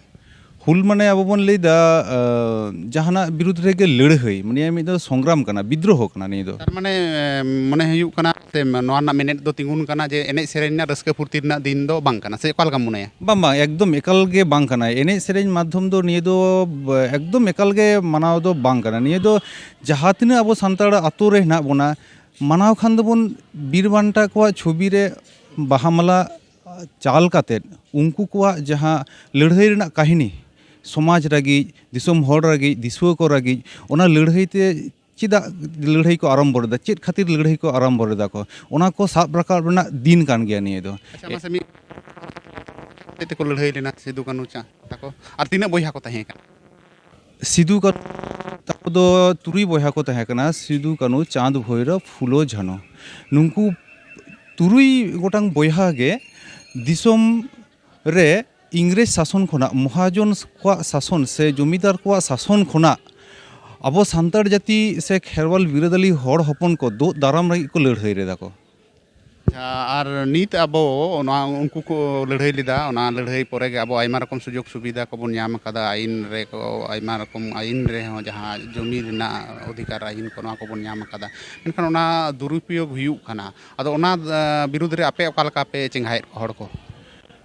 ᱦᱩᱞ ᱢᱟᱱᱮ ᱟᱵᱚ ᱵᱚᱱ ᱞᱟᱹᱭᱫᱟ, ᱟᱸ, ᱡᱟᱦᱟᱱᱟᱜ ᱵᱤᱨᱩᱫᱽ ᱨᱮᱜᱮ ᱞᱟᱹᱲᱦᱟᱹᱭ, ᱢᱟᱱᱮ ᱢᱤᱫ ᱫᱚ ᱥᱚᱝᱜᱨᱟᱢ ᱠᱟᱱᱟ, ᱵᱤᱫᱽᱨᱳᱦᱚ ᱠᱟᱱᱟ ᱱᱤᱭᱟᱹ ᱫᱚ᱾ ᱛᱟᱨ ᱢᱟᱱᱮ, ᱢᱚᱱᱮ ᱦᱩᱭᱩᱜ ᱠᱟᱱᱟ ᱥᱮ ᱱᱚᱣᱟ ᱨᱮᱱᱟᱜ ᱢᱮᱱᱮᱛ ᱫᱚ ᱛᱤᱸᱜᱩᱱ ᱠᱟᱱᱟ ᱡᱮ ᱮᱱᱮᱡ ᱥᱮᱨᱮᱧ ᱨᱮᱱᱟᱜ ᱨᱟᱹᱥᱠᱟᱹ ᱯᱷᱩᱨᱛᱤ ᱨᱮᱱᱟᱜ ᱫᱤᱱ ᱫᱚ ᱵᱟᱝ ᱠᱟᱱᱟ, ᱥᱮ ᱚᱠᱟ ᱞᱮᱠᱟᱢ ᱢᱚᱱᱮᱭᱟ? ᱵᱟᱝ, ᱵᱟᱝ, ᱮᱠᱫᱚᱢ ᱮᱠᱟᱞ ᱜᱮ ᱵᱟᱝ ᱠᱟᱱᱟ᱾ ᱮᱱᱮᱡ ᱥᱮᱨᱮᱧ ᱢᱟᱫᱽᱫᱷᱚᱢ ᱫᱚ ᱱᱤᱭᱟᱹ ᱫᱚ, ᱵ-, ᱮᱠᱫᱚᱢ ᱮᱠᱟᱞ ᱜᱮ ᱢᱟᱱᱟᱣ ᱫᱚ ᱵᱟᱝ ᱠᱟᱱᱟ᱾ ᱱᱤᱭᱟᱹ ᱫᱚ ᱡᱟᱦᱟᱸ ᱛᱤᱱᱟᱹᱜ ᱟᱵᱚ ᱥᱟᱱᱛᱟᱲ ᱟᱛᱳ ᱨᱮ ᱦᱮᱱᱟᱜ ᱵᱚᱱᱟ, ᱢᱟᱱᱟᱣ ᱠᱷᱟᱱ ᱫᱚᱵᱚᱱ ᱵᱤᱨ ᱵᱟᱱᱴᱟ ᱠᱚᱣᱟᱜ ᱪᱷᱚᱵᱤ ᱨᱮ ᱵᱟᱦᱟ ᱢᱟᱞᱟ ᱪᱟᱞ ᱠᱟᱛᱮᱫ, ᱩᱱᱠᱩ ᱠᱚᱣᱟᱜ ᱡᱟᱦᱟᱸ ᱞᱟᱹᱲᱦᱟᱹᱭ ᱨᱮᱱᱟᱜ ᱠᱟᱹᱦᱱᱤ, ᱥᱚᱢᱟᱡᱽ ᱞᱟᱹᱜᱤᱫ, ᱫᱤᱥᱚᱢ ᱦᱚᱲ ᱞᱟᱹᱜᱤᱫ, ᱫᱤᱥᱩᱣᱟᱹ ᱠᱚ ᱞᱟᱹᱜᱤᱫ, ᱚᱱᱟ ᱞᱟᱹᱲᱦᱟᱹᱭ ᱛᱮ ᱪᱮᱫᱟᱜ ᱞᱟᱹᱲᱦᱟᱹᱭ ᱠᱚ ᱟᱨᱟᱢᱵᱚ ᱞᱮᱫᱟ, ᱪᱮᱫ ᱠᱷᱟᱹᱛᱤᱨ ᱞᱟᱹᱲᱦᱟᱹᱭ ᱠᱚ ᱟᱨᱟᱢᱵᱚ ᱞᱮᱫᱟ ᱠᱚ, ᱚᱱᱟ ᱠᱚ ᱥᱟᱵ ᱨᱟᱠᱟᱵ ᱨᱮᱱᱟᱜ ᱫᱤᱱ ᱠᱟᱱ ᱜᱮᱭᱟ ᱱᱤᱭᱟᱹ ᱫᱚ᱾ ᱟᱪᱪᱷᱟ, ᱢᱟᱥᱮ ᱢᱤᱫ ᱪᱮᱫ ᱛᱮᱠᱚ ᱞᱟᱹᱲᱦᱟᱹᱭ ᱞᱮᱱᱟ ᱥᱤᱫᱩ ᱠᱟᱹᱱᱦᱩ ᱪᱟᱸᱫ ᱛᱟᱠᱚ, ᱟᱨ ᱛᱤᱱᱟᱹᱜ ᱵᱚᱭᱦᱟ ᱠᱚ ᱛᱟᱦᱮᱸ ᱠᱟᱱᱟ? ᱥᱤᱫᱩ ᱠᱟᱹᱱᱦᱩ ᱛᱟᱠᱚ ᱫᱚ ᱛᱩᱨᱩᱭ ᱵᱚᱭᱦᱟ ᱠᱚ ᱛᱟᱦᱮᱸ ᱠᱟᱱᱟ: ᱥᱤᱫᱩ, ᱠᱟᱹᱱᱦᱩ, ᱪᱟᱸᱫᱽ, ᱵᱷᱳᱭᱨᱚᱵᱽ, ᱯᱷᱩᱞᱳ, ᱡᱷᱟᱱᱳ᱾ ᱱᱩᱝᱠᱩ ᱛᱩᱨᱩᱭ ᱜᱚᱴᱟᱝ ᱵᱚᱭᱦᱟ ᱜᱮ ᱫᱤᱥᱚᱢ ᱨᱮ ᱤᱝᱨᱮᱡᱽ ᱥᱟᱥᱚᱱ ᱠᱷᱚᱱᱟᱜ, ᱢᱚᱦᱟᱡᱚᱱ ᱠᱚᱣᱟᱜ ᱥᱟᱥᱚᱱ ᱥᱮ ᱡᱚᱢᱤᱫᱟᱨ ᱠᱚᱣᱟᱜ ᱥᱟᱥᱚᱱ ᱠᱷᱚᱱᱟᱜ ᱟᱵᱚ ᱥᱟᱱᱛᱟᱲ ᱡᱟᱹᱛᱤ ᱥᱮ ᱠᱷᱮᱨᱣᱟᱞ ᱵᱤᱨᱟᱹᱫᱟᱹᱞᱤ ᱦᱚᱲ ᱦᱚᱯᱚᱱ ᱠᱚ ᱫᱳᱜ ᱫᱟᱨᱟᱢ ᱞᱟᱹᱜᱤᱫ ᱠᱚ ᱞᱟᱹᱲᱦᱟᱹᱭ ᱞᱮᱫᱟ ᱠᱚ᱾ ᱟᱨ ᱱᱤᱛ ᱟᱵᱚ ᱚᱱᱟ, ᱩᱱᱠᱩ ᱠᱚ ᱞᱟᱹᱲᱦᱟᱹᱭ ᱞᱮᱫᱟ, ᱚᱱᱟ ᱞᱟᱹᱲᱦᱟᱹᱭ ᱯᱚᱨᱮ ᱜᱮ ᱟᱵᱚ ᱟᱭᱢᱟ ᱨᱚᱠᱚᱢ ᱥᱩᱡᱳᱜᱽ ᱥᱩᱵᱤᱫᱷᱟ ᱠᱚᱵᱚᱱ ᱧᱟᱢ ᱟᱠᱟᱫᱟ, ᱟᱹᱭᱤᱱ ᱨᱮ ᱠᱚ, ᱟᱭᱢᱟ ᱨᱚᱠᱚᱢ ᱟᱹᱭᱤᱱ ᱨᱮᱦᱚᱸ ᱡᱟᱦᱟᱸ ᱡᱚᱢᱤ ᱨᱮᱱᱟᱜ ᱚᱫᱷᱤᱠᱟᱨ ᱟᱹᱭᱤᱱ ᱠᱚ, ᱱᱚᱣᱟ ᱠᱚᱵᱚᱱ ᱧᱟᱢ ᱟᱠᱟᱫᱟ, ᱢᱮᱱᱠᱷᱟᱱ ᱚᱱᱟ ᱫᱩᱨᱩᱯᱚᱭᱳᱜᱽ ᱦᱩᱭᱩᱜ ᱠᱟᱱᱟ᱾ ᱟᱫᱚ ᱚᱱᱟ, ᱟ, ᱵᱤᱨᱩᱫᱽ ᱨᱮ ᱟᱯᱮ ᱚᱠᱟ ᱞᱮᱠᱟ ᱯᱮ ᱪᱮᱸᱜᱷᱟᱭᱮᱫ ᱠᱚᱣᱟ ᱦᱚᱲ ᱠᱚ?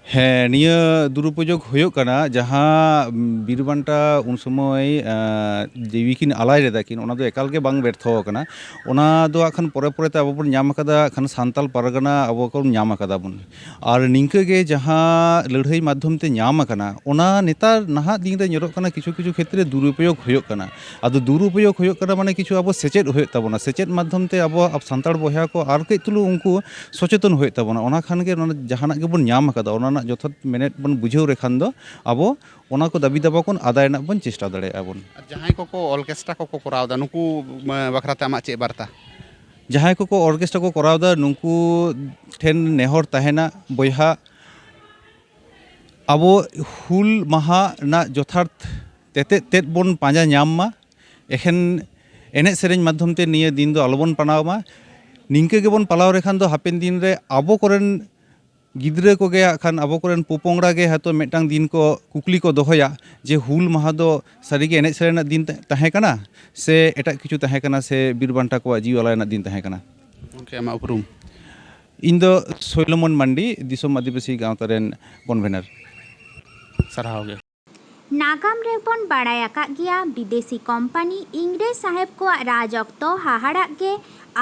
ᱦᱮᱸ, ᱱᱤᱭᱟᱹ ᱫᱩᱨᱩᱯᱚᱭᱳᱜᱽ ᱦᱩᱭᱩᱜ ᱠᱟᱱᱟ, ᱡᱟᱦᱟᱸ, ᱩᱢ, ᱵᱤᱨ ᱵᱟᱱᱴᱟ ᱩᱱ ᱥᱚᱢᱚᱭ, ᱟ, ᱡᱤᱣᱤ ᱠᱤᱱ ᱟᱞᱟᱭ ᱞᱮᱫᱟ ᱠᱤᱱ, ᱚᱱᱟ ᱫᱚ ᱮᱠᱟᱞ ᱜᱮ ᱵᱟᱝ ᱵᱮᱨᱛᱷᱚ ᱟᱠᱟᱱᱟ᱾ ᱚᱱᱟ ᱫᱚ ᱦᱟᱸᱜ ᱠᱷᱟᱱ ᱯᱚᱨᱮ ᱯᱚᱨᱮ ᱛᱮ ᱟᱵᱚ ᱵᱚᱱ ᱧᱟᱢ ᱟᱠᱟᱫᱟ, ᱦᱟᱸᱜ ᱠᱷᱟᱱ ᱥᱟᱱᱛᱟᱞ ᱯᱟᱨᱜᱟᱱᱟ ᱟᱵᱚ ᱠᱚ ᱧᱟᱢ ᱟᱠᱟᱫᱟ ᱵᱚᱱ᱾ ᱟᱨ ᱱᱤᱝᱠᱟᱹ ᱜᱮ ᱡᱟᱦᱟᱸ ᱞᱟᱹᱲᱦᱟᱹᱭ ᱢᱟᱫᱽᱫᱷᱚᱢ ᱛᱮ ᱧᱟᱢ ᱟᱠᱟᱱᱟ, ᱚᱱᱟ ᱱᱮᱛᱟᱨ ᱱᱟᱦᱟᱜ ᱫᱤᱱ ᱨᱮ ᱧᱮᱞᱚᱜ ᱠᱟᱱᱟ ᱠᱤᱪᱷᱩ ᱠᱤᱪᱷᱩ ᱠᱷᱮᱛᱨᱮ ᱫᱩᱨᱩᱯᱚᱭᱳᱜᱽ ᱦᱩᱭᱩᱜ ᱠᱟᱱᱟ᱾ ᱟᱫᱚ ᱫᱩᱨᱩᱯᱚᱭᱳᱜᱽ ᱦᱩᱭᱩᱜ ᱠᱟᱱᱟ ᱢᱟᱱᱮ ᱠᱤᱪᱷᱩ ᱟᱵᱚ ᱥᱮᱪᱮᱫ ᱦᱩᱭᱩᱜ ᱛᱟᱵᱚᱱᱟ, ᱥᱮᱪᱮᱫ ᱢᱟᱫᱽᱫᱷᱚᱢ ᱛᱮ ᱟᱵᱚ ᱥᱟᱱᱛᱟᱲ ᱵᱚᱭᱦᱟ ᱠᱚ ᱟᱨ ᱠᱟᱹᱡ ᱪᱩᱞᱩᱝ ᱩᱱᱠᱩ ᱥᱚᱪᱮᱛᱚᱱ ᱦᱩᱭᱩᱜ ᱛᱟᱵᱚᱱᱟ᱾ ᱚᱱᱟ ᱠᱷᱟᱱ ᱜᱮ ᱱᱚᱰᱮ ᱡᱟᱦᱟᱱᱟᱜ ᱜᱮᱵᱚᱱ ᱧᱟᱢ ᱟᱠᱟᱫᱟ, ᱚᱱᱟ ᱨᱮᱱᱟᱜ ᱡᱚᱛᱷᱟᱛ ᱢᱮᱱᱮᱛ ᱵᱚᱱ ᱵᱩᱡᱷᱟᱹᱣ ᱞᱮᱠᱷᱟᱱ ᱫᱚ ᱟᱵᱚ ᱚᱱᱟ ᱠᱚ ᱫᱟᱹᱵᱤ ᱫᱟᱵᱟ ᱠᱚ ᱟᱫᱟᱭ ᱨᱮᱱᱟᱜ ᱵᱚᱱ ᱪᱮᱥᱴᱟ ᱫᱟᱲᱮᱭᱟᱜᱼᱟ ᱵᱚᱱ᱾ ᱟᱨ ᱡᱟᱦᱟᱸᱭ ᱠᱚᱠᱚ ᱚᱨᱠᱮᱥᱴᱨᱟ ᱠᱚᱠᱚ ᱠᱚᱨᱟᱣ ᱮᱫᱟ, ᱱᱩᱠᱩ, ᱢᱟ, ᱵᱟᱠᱷᱨᱟ ᱛᱮ ᱟᱢᱟᱜ ᱪᱮᱫ ᱵᱟᱨᱛᱟ? ᱡᱟᱦᱟᱸᱭ ᱠᱚᱠᱚ ᱚᱨᱠᱮᱥᱴᱨᱟ ᱠᱚ ᱠᱚᱨᱟᱣ ᱮᱫᱟ, ᱱᱩᱠᱩ ᱴᱷᱮᱱ ᱱᱮᱦᱚᱨ ᱛᱟᱦᱮᱱᱟ, ᱵᱚᱭᱦᱟ, ᱟᱵᱚ ᱦᱩᱞ ᱢᱟᱦᱟ ᱨᱮᱱᱟᱜ ᱡᱚᱛᱷᱟᱛ ᱛᱮᱛᱮᱫ ᱛᱮᱫ ᱵᱚᱱ ᱯᱟᱸᱡᱟ ᱧᱟᱢ ᱢᱟ᱾ ᱮᱠᱷᱮᱱ ᱮᱱᱮᱡ ᱥᱮᱨᱮᱧ ᱢᱟᱫᱽᱫᱷᱚᱢ ᱛᱮ ᱱᱤᱭᱟᱹ ᱫᱤᱱ ᱫᱚ ᱟᱞᱚᱵᱚᱱ ᱯᱟᱞᱟᱣ ᱢᱟ᱾ ᱱᱤᱝᱠᱟᱹ ᱜᱮᱵᱚᱱ ᱯᱟᱞᱟᱣ ᱞᱮᱠᱷᱟᱱ ᱫᱚ ᱦᱟᱯᱮᱱ ᱫᱤᱱ ᱨᱮ ᱟᱵᱚ ᱠᱚᱨᱮᱱ ᱜᱤᱫᱽᱨᱟᱹ ᱠᱚᱜᱮ ᱦᱟᱸᱜ ᱠᱷᱟᱱ, ᱟᱵᱚ ᱠᱚᱨᱮᱱ ᱯᱚᱯᱚᱝᱲᱟ ᱜᱮ ᱦᱚᱭᱛᱳ ᱢᱤᱫᱴᱟᱝ ᱫᱤᱱ ᱠᱚ ᱠᱩᱠᱞᱤ ᱠᱚ ᱫᱚᱦᱚᱭᱟ ᱡᱮ, "ᱦᱩᱞ ᱢᱟᱦᱟ ᱫᱚ ᱥᱟᱹᱨᱤᱜᱮ ᱮᱱᱮᱡ ᱥᱮᱨᱮᱧ ᱨᱮᱱᱟᱜ ᱫᱤᱱ ᱛᱟ-, ᱛᱟᱦᱮᱸ ᱠᱟᱱᱟ, ᱥᱮ ᱮᱴᱟᱜ ᱠᱤᱪᱷᱩ ᱛᱟᱦᱮᱸ ᱠᱟᱱᱟ, ᱥᱮ ᱵᱤᱨ ᱵᱟᱱᱴᱟ ᱠᱚᱣᱟᱜ ᱡᱤᱣᱤ ᱟᱞᱟᱭ ᱨᱮᱱᱟᱜ ᱫᱤᱱ ᱛᱟᱦᱮᱸ ᱠᱟᱱᱟ?" ᱜᱚᱢᱠᱮ, ᱟᱢᱟᱜ ᱩᱯᱨᱩᱢ? ᱤᱧ ᱫᱚ ᱥᱳᱭᱞᱚᱢᱚᱱ ᱢᱟᱱᱰᱤ, ᱫᱤᱥᱚᱢ ᱟᱹᱫᱤᱵᱟᱹᱥᱤ ᱜᱟᱶᱛᱟ ᱨᱮᱱ ᱠᱚᱱᱵᱷᱮᱱᱟᱨ᱾ ᱥᱟᱨᱦᱟᱣ ᱜᱮ᱾ ᱱᱟᱜᱟᱢ ᱨᱮᱵᱚᱱ ᱵᱟᱲᱟᱭ ᱟᱠᱟᱫ ᱜᱮᱭᱟ, ᱵᱤᱫᱮᱥᱤ ᱠᱳᱢᱯᱟᱱᱤ ᱤᱝᱨᱮᱡᱽ ᱥᱟᱦᱮᱵᱽ ᱠᱚᱣᱟᱜ ᱨᱟᱡᱽ ᱚᱠᱛᱚ ᱦᱟᱦᱟᱲᱟᱜ ᱜᱮ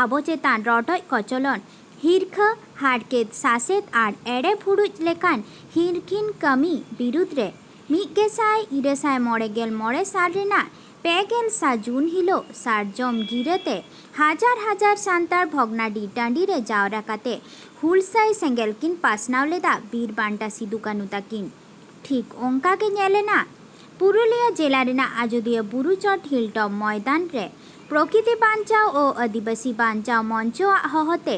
ᱟᱵᱚ ᱪᱮᱛᱟᱱ ᱨᱚᱰᱚᱡ ᱠᱚᱪᱚᱞᱚᱱ, ᱦᱤᱨᱠᱷᱟᱹ, ᱦᱟᱨᱠᱮᱛ, ᱥᱟᱥᱮᱛ ᱟᱨ ᱮᱲᱮ ᱵᱷᱩᱲᱩᱡ ᱞᱮᱠᱟᱱ ᱦᱤᱨᱠᱷᱤᱱ ᱠᱟᱹᱢᱤ ᱵᱤᱨᱩᱫᱽ ᱨᱮ ᱢᱤᱫ ᱜᱮᱥᱟᱭ ᱤᱨᱟᱹᱞ ᱥᱟᱭ ᱢᱚᱬᱮ ᱜᱮᱞ ᱢᱚᱬᱮ ᱥᱟᱞ ᱨᱮᱱᱟᱜ ᱯᱮ ᱜᱮᱞ ᱥᱟ ᱡᱩᱱ ᱦᱤᱞᱳᱜ ᱥᱟᱨᱡᱚᱢ ᱜᱤᱨᱟᱹ ᱛᱮ ᱦᱟᱡᱟᱨ ᱦᱟᱡᱟᱨ ᱥᱟᱱᱛᱟᱲ ᱵᱷᱚᱜᱽᱱᱟᱰᱤ ᱴᱟᱺᱰᱤ ᱨᱮ ᱡᱟᱣᱨᱟ ᱠᱟᱛᱮ ᱦᱩᱞᱥᱟᱹᱭ ᱥᱮᱸᱜᱮᱞ ᱠᱤᱱ ᱯᱟᱥᱱᱟᱣ ᱞᱮᱫᱟ ᱵᱤᱨ ᱵᱟᱱᱴᱟ ᱥᱤᱫᱩ ᱠᱟᱹᱱᱩ ᱛᱟᱹᱠᱤᱱ᱾ ᱴᱷᱤᱠ ᱚᱱᱠᱟ ᱜᱮ ᱧᱮᱞ ᱮᱱᱟ ᱯᱩᱨᱩᱞᱤᱭᱟᱹ ᱡᱮᱞᱟ ᱨᱮᱱᱟᱜ ᱟᱡᱚᱫᱤᱭᱟᱹ ᱵᱩᱨᱩ ᱪᱚᱴ ᱦᱤᱞᱴᱚᱯ ᱢᱚᱭᱫᱟᱱ ᱨᱮ ᱯᱨᱚᱠᱤᱛᱤ ᱵᱟᱧᱪᱟᱣ ᱳ ᱟᱹᱫᱤᱵᱟᱹᱥᱤ ᱵᱟᱧᱪᱟᱣ ᱢᱚᱧᱪᱚ ᱟᱜ ᱦᱚᱦᱚᱛᱮ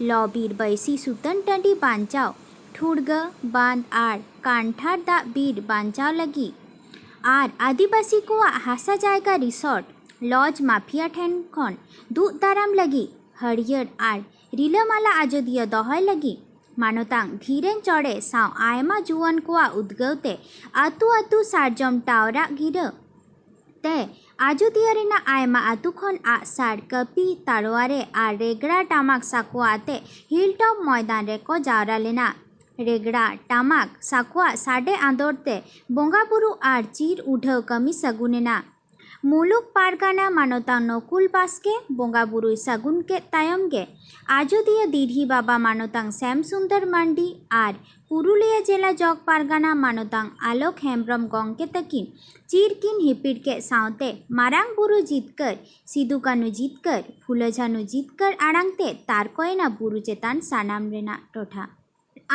ᱞᱚ ᱵᱤᱨ ᱵᱟᱹᱭᱥᱤ ᱥᱩᱛᱟᱹᱱ ᱴᱟᱺᱰᱤ ᱵᱟᱧᱪᱟᱣ, ᱴᱷᱩᱲᱜᱟᱹ, ᱵᱟᱸᱫᱽ ᱟᱨ ᱠᱟᱱᱴᱷᱟᱲ ᱫᱟᱜ ᱵᱤᱨ ᱵᱟᱧᱪᱟᱣ ᱞᱟᱹᱜᱤᱫ ᱟᱨ ᱟᱹᱫᱤᱵᱟᱹᱥᱤ ᱠᱚᱣᱟᱜ ᱦᱟᱥᱟ ᱡᱟᱭᱜᱟ ᱨᱤᱥᱚᱨᱴ ᱞᱚᱡᱽ ᱢᱟᱯᱷᱤᱭᱟ ᱴᱷᱮᱱ ᱠᱷᱚᱱ ᱫᱩᱜ ᱫᱟᱨᱟᱢ ᱞᱟᱹᱜᱤᱫ ᱦᱟᱹᱨᱭᱟᱹᱲ ᱟᱨ ᱨᱤᱞᱟᱹᱢᱟᱞᱟ ᱟᱡᱚᱫᱤᱭᱟᱹ ᱫᱚᱦᱚᱭ ᱞᱟᱹᱜᱤᱫ ᱢᱟᱱᱚᱛᱟᱝ ᱫᱷᱤᱨᱮᱱ ᱪᱚᱲᱮ ᱥᱟᱶ ᱟᱭᱢᱟ ᱡᱩᱣᱟᱹᱱ ᱠᱚᱣᱟᱜ ᱩᱫᱽᱜᱟᱹᱣ ᱛᱮ ᱟᱹᱛᱩ ᱟᱹᱛᱩ ᱥᱟᱨᱡᱚᱢ ᱴᱟᱣᱨᱟᱜ ᱜᱤᱨᱟᱹ ᱛᱮ ᱟᱡᱚᱫᱤᱭᱟᱹ ᱨᱮᱱᱟᱜ ᱟᱭᱢᱟ ᱟᱹᱛᱩ ᱠᱷᱚᱱ ᱟᱜᱼᱥᱟᱨ, ᱠᱟᱹᱯᱤ, ᱛᱟᱨᱣᱟᱨᱮ ᱟᱨ ᱨᱮᱜᱽᱲᱟ ᱴᱟᱢᱟᱠ ᱥᱟᱠᱣᱟ ᱟᱛᱮ ᱦᱤᱞᱴᱚᱯ ᱢᱚᱭᱫᱟᱱ ᱨᱮᱠᱚ ᱡᱟᱣᱨᱟ ᱞᱮᱱᱟ᱾ ᱨᱮᱜᱽᱲᱟ ᱴᱟᱢᱟᱠ ᱥᱟᱠᱣᱟ ᱥᱟᱰᱮ ᱟᱸᱫᱚᱲ ᱛᱮ ᱵᱚᱸᱜᱟ ᱵᱩᱨᱩ ᱟᱨ ᱪᱤᱨ ᱩᱰᱷᱟᱹᱣ ᱠᱟᱹᱢᱤ ᱥᱟᱹᱜᱩᱱ ᱮᱱᱟ᱾ ᱢᱩᱞᱩᱠ ᱯᱟᱨᱜᱟᱱᱟ ᱢᱟᱱᱚᱛᱟᱝ ᱱᱚᱠᱩᱞ ᱵᱟᱥᱠᱮ ᱵᱚᱸᱜᱟ ᱵᱩᱨᱩᱭ ᱥᱟᱹᱜᱩᱱ ᱠᱮᱫ ᱛᱟᱭᱚᱢ ᱜᱮ ᱟᱡᱚᱫᱤᱭᱟᱹ ᱫᱤᱨᱦᱤ ᱵᱟᱵᱟ ᱢᱟᱱᱚᱛᱟᱝ ᱥᱮᱢ ᱥᱩᱱᱫᱚᱨ ᱢᱟᱱᱰᱤ ᱟᱨ ᱯᱩᱨᱩᱞᱤᱭᱟᱹ ᱡᱮᱞᱟ ᱡᱚᱜᱽ ᱯᱟᱨᱜᱟᱱᱟ ᱢᱟᱱᱚᱛᱟᱝ ᱟᱞᱳᱠ ᱦᱮᱢᱵᱽᱨᱚᱢ ᱜᱚᱢᱠᱮ ᱛᱟᱹᱠᱤᱱ ᱪᱤᱨ ᱠᱤᱱ ᱦᱤᱯᱤᱲ ᱠᱮᱫ ᱥᱟᱶᱛᱮ ᱢᱟᱨᱟᱝ ᱵᱩᱨᱩ ᱡᱤᱛᱠᱟᱹᱨ, ᱥᱤᱫᱩ ᱠᱟᱹᱱᱩ ᱡᱤᱛᱠᱟᱹᱨ, ᱯᱷᱩᱞᱳ ᱡᱷᱟᱱᱩ ᱡᱤᱛᱠᱟᱹᱨ ᱟᱲᱟᱝ ᱛᱮ ᱛᱟᱨᱠᱚᱭᱮᱱᱟ ᱵᱩᱨᱩ ᱪᱮᱛᱟᱱ ᱥᱟᱱᱟᱢ ᱨᱮᱱᱟᱜ ᱴᱚᱴᱷᱟ᱾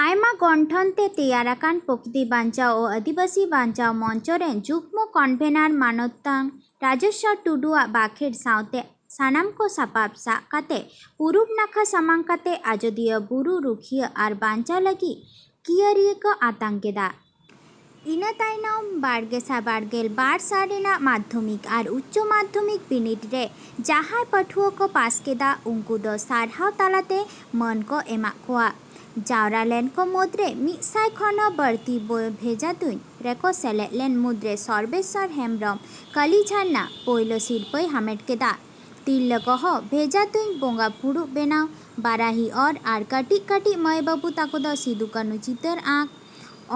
ᱟᱭᱢᱟ ᱜᱚᱱᱴᱷᱚᱱ ᱛᱮ ᱛᱮᱭᱟᱨ ᱟᱠᱟᱱ ᱯᱚᱠᱫᱤ ᱵᱟᱧᱪᱟᱣ ᱚ ᱟᱹᱫᱤᱵᱟᱹᱥᱤ ᱵᱟᱧᱪᱟᱣ ᱢᱚᱧᱪᱚ ᱨᱮᱱ ᱡᱩᱜᱽᱢᱚ ᱠᱚᱱᱵᱷᱮᱱᱟᱨ ᱢᱟᱱᱚᱛᱟᱝ ᱨᱟᱡᱮᱥᱣᱚᱨ ᱴᱩᱰᱩᱣᱟᱜ ᱵᱟᱠᱷᱮᱲ ᱥᱟᱶᱛᱮ ᱥᱟᱱᱟᱢ ᱠᱚ ᱥᱟᱯᱟᱵ ᱥᱟᱵ ᱠᱟᱛᱮ ᱯᱩᱨᱩᱵ ᱱᱟᱠᱷᱟ ᱥᱟᱢᱟᱝ ᱠᱟᱛᱮ ᱟᱡᱚᱫᱤᱭᱟᱹ ᱵᱩᱨᱩ ᱨᱩᱠᱷᱤᱭᱟᱹ ᱟᱨ ᱵᱟᱧᱪᱟᱣ ᱞᱟᱹᱜᱤᱫ ᱠᱤᱭᱟᱹᱨᱤᱭᱟᱹ ᱠᱚ ᱟᱛᱟᱝ ᱠᱮᱫᱟ᱾ ᱤᱱᱟᱹ ᱛᱟᱭᱱᱚᱢ ᱵᱟᱨ ᱜᱮᱥᱟᱭ ᱵᱟᱨ ᱜᱮᱞ ᱵᱟᱨ ᱥᱟᱞ ᱨᱮᱱᱟᱜ ᱢᱟᱫᱽᱫᱷᱚᱢᱤᱠ ᱟᱨ ᱩᱪᱪᱚ ᱢᱟᱫᱽᱫᱷᱚᱢᱤᱠ ᱵᱤᱱᱤᱰ ᱨᱮ ᱡᱟᱦᱟᱸᱭ ᱯᱟᱹᱴᱷᱩᱣᱟᱹ ᱠᱚ ᱯᱟᱥ ᱠᱮᱫᱟ, ᱩᱱᱠᱩ ᱫᱚ ᱥᱟᱨᱦᱟᱣ ᱛᱟᱞᱟᱛᱮ ᱢᱟᱹᱱ ᱠᱚ ᱮᱢᱟᱜ ᱠᱚᱣᱟ᱾ ᱡᱟᱣᱨᱟ ᱞᱮᱱ ᱠᱚ ᱢᱩᱫᱽᱨᱮ ᱢᱤᱫ ᱥᱟᱭ ᱠᱷᱚᱱ ᱦᱚᱸ ᱵᱟᱹᱲᱛᱤ ᱵᱚ-, ᱵᱷᱮᱡᱟ ᱛᱩᱧ ᱨᱮᱠᱚ ᱥᱮᱞᱮᱫ ᱞᱮᱱ ᱢᱩᱫᱽᱨᱮ ᱥᱚᱨᱵᱮᱥᱣᱚᱨ ᱦᱮᱢᱵᱽᱨᱚᱢ ᱠᱟᱞᱤ ᱡᱷᱟᱨᱱᱟ ᱯᱳᱭᱞᱳ ᱥᱤᱨᱯᱟᱹᱭ ᱦᱟᱢᱮᱴ ᱠᱮᱫᱟ᱾ ᱛᱤᱨᱞᱟᱹ ᱠᱚᱦᱚᱸ ᱵᱷᱮᱡᱟ ᱛᱩᱧ, ᱵᱚᱸᱜᱟ ᱯᱷᱩᱲᱩᱜ ᱵᱮᱱᱟᱣ, ᱵᱟᱨᱟᱦᱤ ᱚᱨ ᱟᱨ ᱠᱟᱹᱴᱤᱡ ᱠᱟᱹᱴᱤᱡ ᱢᱟᱹᱭ ᱵᱟᱹᱵᱩ ᱛᱟᱠᱚ ᱫᱚ ᱥᱤᱫᱩ ᱠᱟᱹᱱᱩ ᱪᱤᱛᱟᱹᱨ ᱟᱸᱠ,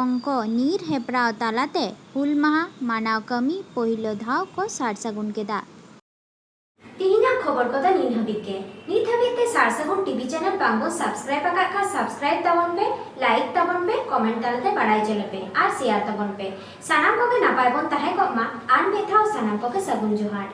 ᱚᱝᱠᱚ ᱧᱤᱨ ᱦᱮᱯᱨᱟᱣ ᱛᱟᱞᱟᱛᱮ ᱦᱩᱞ ᱢᱟᱦᱟ ᱢᱟᱱᱟᱣ ᱠᱟᱹᱢᱤ ᱯᱳᱭᱞᱳ ᱫᱷᱟᱣ ᱠᱚ ᱥᱟᱨ ᱥᱟᱹᱜᱩᱱ ᱠᱮᱫᱟ᱾ ᱛᱤᱦᱤᱧᱟᱜ ᱠᱷᱚᱵᱚᱨ ᱠᱚᱫᱚ ᱱᱤᱱ ᱦᱟᱹᱵᱤᱡ ᱜᱮ᱾ ᱱᱤᱛ ᱦᱟᱹᱵᱤᱡ ᱛᱮ ᱥᱟᱨ ᱥᱟᱹᱜᱩᱱ ᱴᱤᱵᱷᱤ ᱪᱮᱱᱮᱞ ᱵᱟᱝ ᱵᱚᱱ ᱥᱟᱵᱥᱠᱨᱟᱭᱤᱵ ᱟᱠᱟᱫ ᱠᱷᱟᱱ ᱥᱟᱵᱥᱠᱨᱟᱭᱤᱵ ᱛᱟᱵᱚᱱ ᱯᱮ, ᱞᱟᱭᱤᱠ ᱛᱟᱵᱚᱱ ᱯᱮ, ᱠᱚᱢᱮᱱᱴ ᱛᱟᱞᱟᱛᱮ ᱵᱟᱲᱟᱭ ᱦᱚᱪᱚ ᱞᱮᱯᱮ ᱟᱨ ᱥᱮᱭᱟᱨ ᱛᱟᱵᱚᱱ ᱯᱮ᱾ ᱥᱟᱱᱟᱢ ᱠᱚᱜᱮ ᱱᱟᱯᱟᱭ ᱵᱚᱱ ᱛᱟᱦᱮᱸ ᱠᱚᱜ ᱢᱟ᱾ ᱟᱨ ᱢᱤᱫ ᱫᱷᱟᱣ ᱥᱟᱱᱟᱢ ᱠᱚᱜᱮ ᱥᱟᱹᱜᱩᱱ ᱡᱚᱦᱟᱨ᱾